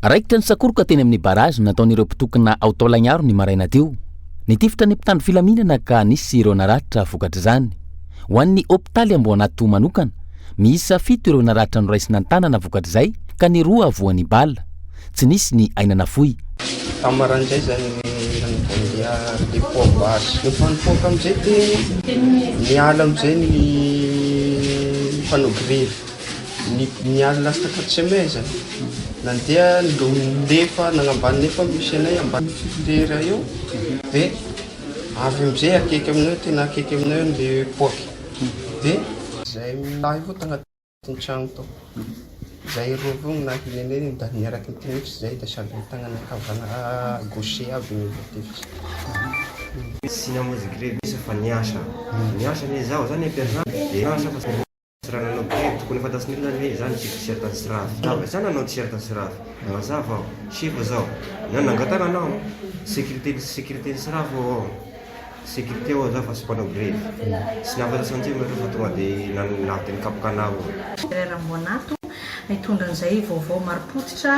Raikitra ny sakoroka teny amin'ny barrage nataon'ireo mpitokona ao Taolagnaro ny maraina teo. Nitifitra ny mpitandro filaminana ka nisy ireo naratra vokatr'izany. Ho an'ny hopitaly Amboanato manokana, miisa fito ireo naratra noraisina an-tanana vokatr'izay ka ny roa voan'ny bala. Tsy nisy ny aina nafoy. Tamin'ny maraindray zany nandeha le poa-basy. Rehefa nipoaka amizay de niala amizay ny mpanao grevy. Ny niala lasa quatre chemin zany nandeha nilefa nagnambany nefa misy anay ambany lera eo de avy amizay akaiky aminay tena akaiky aminay eo le poaky de zay lahy avao tagnatin'ny tragno tao zay roa avao no nahilenay da niaraky nitinitry zay da sady ny tagnana ankavana gaucher aby no voatifitry. Tsy namonjy grevy mihitsy fa niasa, niasa anie zaho, za anie mpiasa de niasa fa Tsy raha nanao grevy, tokony fantatry ny olona anie izany tsy t-shirt tsy rafy. Mazava, za nanao t-shirt tsy rafy. Mazava aho. Sefo zao. Na nangataka anao, sécurité sécurité tsy rafy ao aho. Sécurité ao za fa tsy mpanao grevy. Tsy nahafantatry an'izay nareo fa tonga de navy de nikapoka anah ao. Ramboanato nitondra an'izay vaovao marim-pototra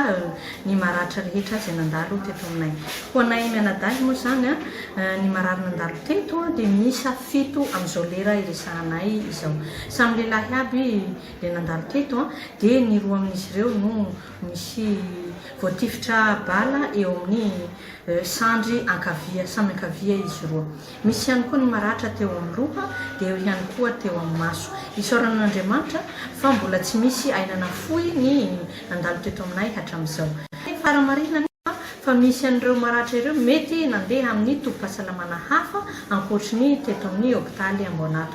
ny maratra rehetra izay nandalo teto aminay. Ho anay mianadahy moa izany, ny marary nandalo teto dia miisa fito amin'izao lera iresahanay izao. Samy lehilahy aby ilay nandalo teto dia ny roa amin'izy ireo no misy voatifitra bala eo amin'ny sandry ankavia, samy ankavia izy roa. Misy ihany koa ny maratra teo amin'ny loha dia eo ihany koa teo amin'ny maso. Isaorana an'Andriamanitra fa mbola tsy misy aina nafoy ny nandalo teto aminay hatramin'izao. Fahamarinana anefa fa misy an'ireo maratra ireo mety nandeha amin'ny tobim-pahasalamana hafa ankoatry ny teto amin'ny hopitaly Amboanato.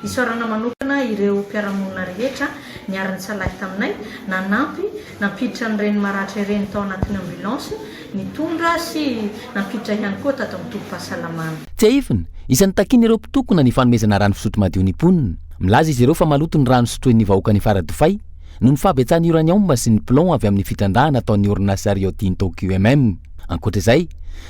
Isaorana manokana ireo mpiara-monina rehetra niara-nisalahy taminay, nanampy nampiditra an'ireny maratra ireny tao anatin'ny ambulance, nitondra sy nampiditra ihany koa tato amin'ny tobim-pahasalamana. Tsiahivina, isan'ny takian'ireo mpitokona ny fanomezana rano fisotro madio ny mponina. Milaza izy ireo fa maloto ny rano sotroin'ny vahoakan'i Faradofay noho ny fahabetsahan'ny uranium sy ny plomb avy amin'ny fitrandrahana ataon'ny orinasa Rio Tinto QMM. Ankoatra izay,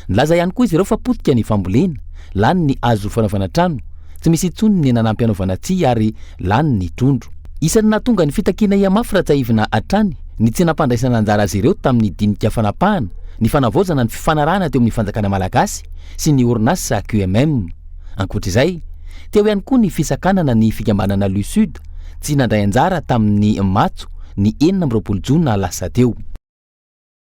nilaza ihany koa izy ireo fa potika ny fambolena, lany ny hazo fanaovana trano, tsy misy intsony ny nanampy hanaovana tsihy ary lany ny trondro. Isan'ny nahatonga ny fitakiana hihamafy raha tsiahivina hatrany ny tsy nampandraisana anjara azy ireo tamin'ny dinika fanapahana ny fanavaozana ny fifanarahana teo amin'ny fanjakana malagasy sy ny orinasa QMM. Ankoatra izay, teo ihany koa ny fisakanana ny fikambanana Lusud tsy nandray anjara tamin'ny matso ny 26 jona lasa teo.